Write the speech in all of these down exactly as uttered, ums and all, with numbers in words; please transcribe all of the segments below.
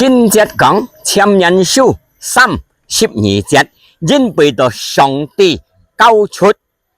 經節講，箴言書三十二節，因為到上帝交出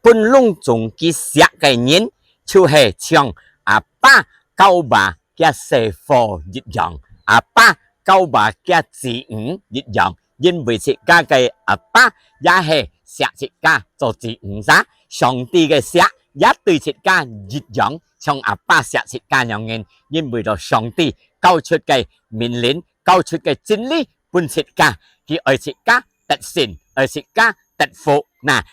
分攏總佢惜个人，就係像阿爸交爸厥細伙一樣，阿爸交爸厥子女一樣，因為自家个阿爸也係惜自家做子女儕，上帝个惜也對自家一樣，像阿爸惜自家樣人，因為到上帝交出个命令，交出个真理分自家，佢愛自家得勝，愛自家得福。那，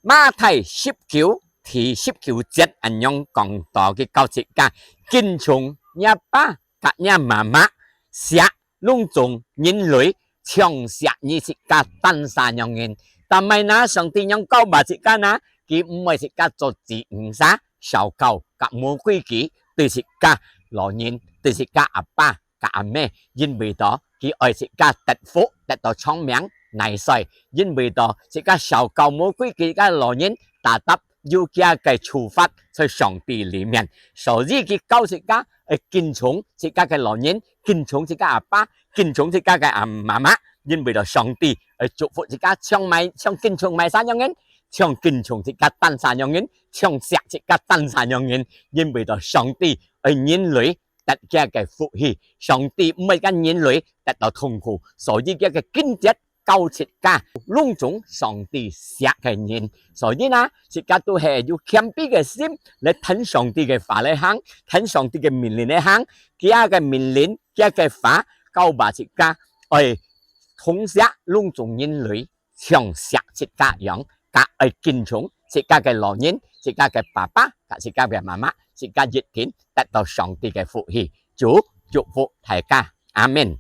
馬太十九第十九節恁樣講到，佢教自家：敬重若爸佮若媽媽，惜攏總人類，像惜你自家單儕樣人。但係呢，上帝仰教爸自家呢？佢毋愛自家做子女儕，小教佮無規矩，對自家老人，對自家阿爸 佮阿姆，因為到佢愛自家得福，得到長命，耐衰，因為到自家小教無規矩个老人，tetap有厥个處罰在上帝裡面。所以佢教自家愛敬重自家个老人，敬重自家阿爸，敬重自家个阿媽媽，因為到上帝愛祝福自家，像買，像敬重買儕樣人，像敬重自家單儕樣人，像惜自家單儕樣人，因為到上帝愛人類 得厥个福氣。上帝毋愛厥人類得到痛苦，所以厥个經節教自家攏總上帝惜个人。所以呢，自家都係有謙卑个心來聽上帝个話來行，聽上帝个命令來行。厥个命令，厥个話，教爸自家愛疼惜攏總人類， 像惜自家樣，佮愛敬重自家个老人，自家个爸爸，佮自家个媽媽，自家一定得到上帝个福氣。主祝福大家，阿們。